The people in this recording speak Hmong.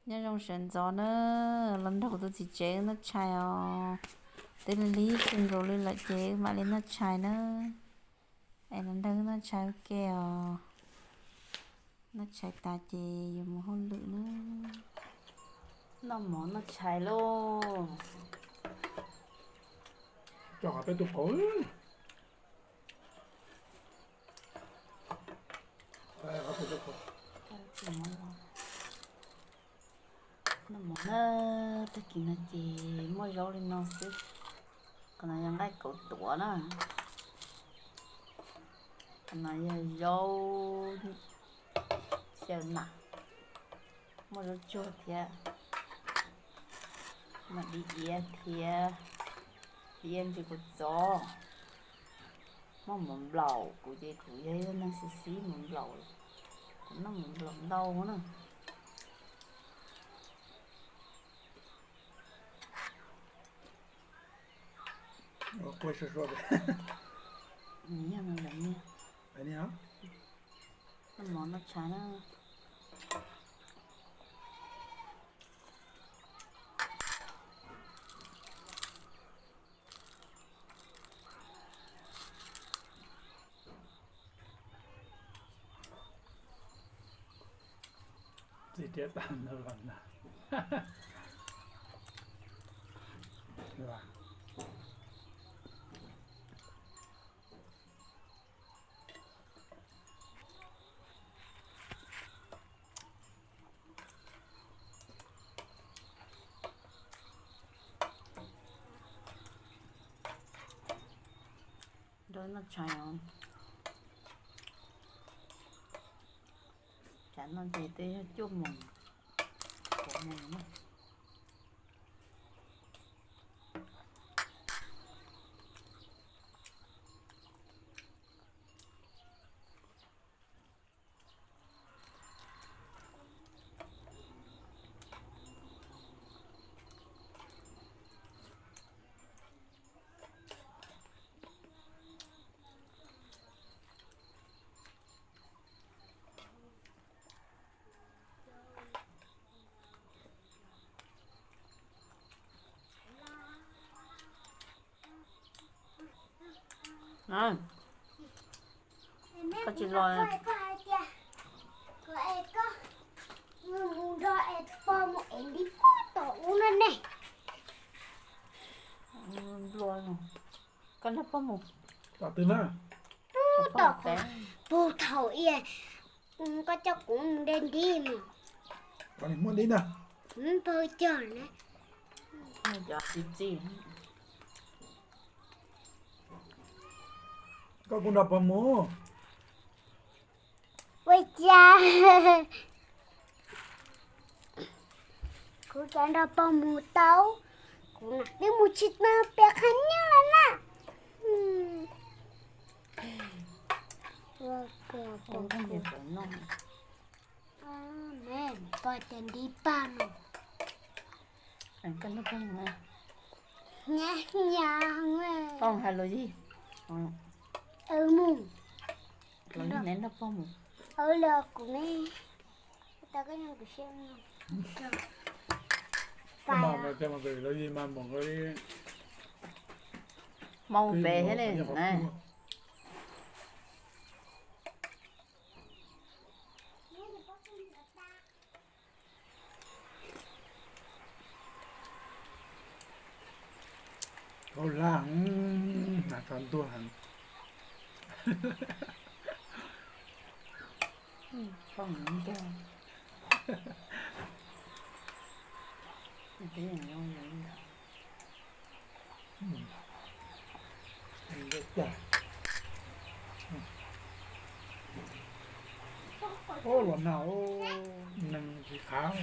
Nyob zoo sawv ntxov na, los nrog kuv tus txiv tsev wb noj tshais os. Twb lig lig kawg nkaus li lawm ces wb mam li noj tshais na. Es los nrog wb noj tshais ua ke os. Noj tshais tas ces yuav mus hauj lwm na. Noj mov noj tshais lauj. Coj qhov peb tus qau. Noj mov na, tag kis no ces muaj zaub li no xwb. Qhov no yog nqaij kauv tuav na. Qhov no yog zaub xyaw nam, muaj zaub tsuag thiab, mas di iav thiab, di iav ntsis kua txob. Muaj mov nplaum, kuv ces kuv yog ib tug neeg xib xib mov nplaum, kuv noj mov nplaum ntau na. Nws yog no lawm niag. Noj mov noj tshais na. Txiv tias tas no los na. Nrog noj tshais os. Tsam no ces twb yog cuaj moos, kaum moos na. Koj tsis los. Koj nrog pog mus. Tom twg na? Pug thaum, pug thaum i, koj coj kuv mus de ntiv mus. Koj nim muaj ntiv ntag. Pog cog na. Cov txiv txiv. Koj kuj nrog pog mus. Ua cas kuv cov nrog pog mus tau, kuv nam twb mus tsis tau pem qhov nyob lawm na. Pog cov ntiv pag no. Nyab nyab. Pog hais los yig. Mus. Los yig neb nrog pog mus. Los kuv ne. Tau koj nyob kuv siab. Mau pem thiab ne. Kau lag, hnav tsho ntuag heev. Los nag, neeg tsis qab.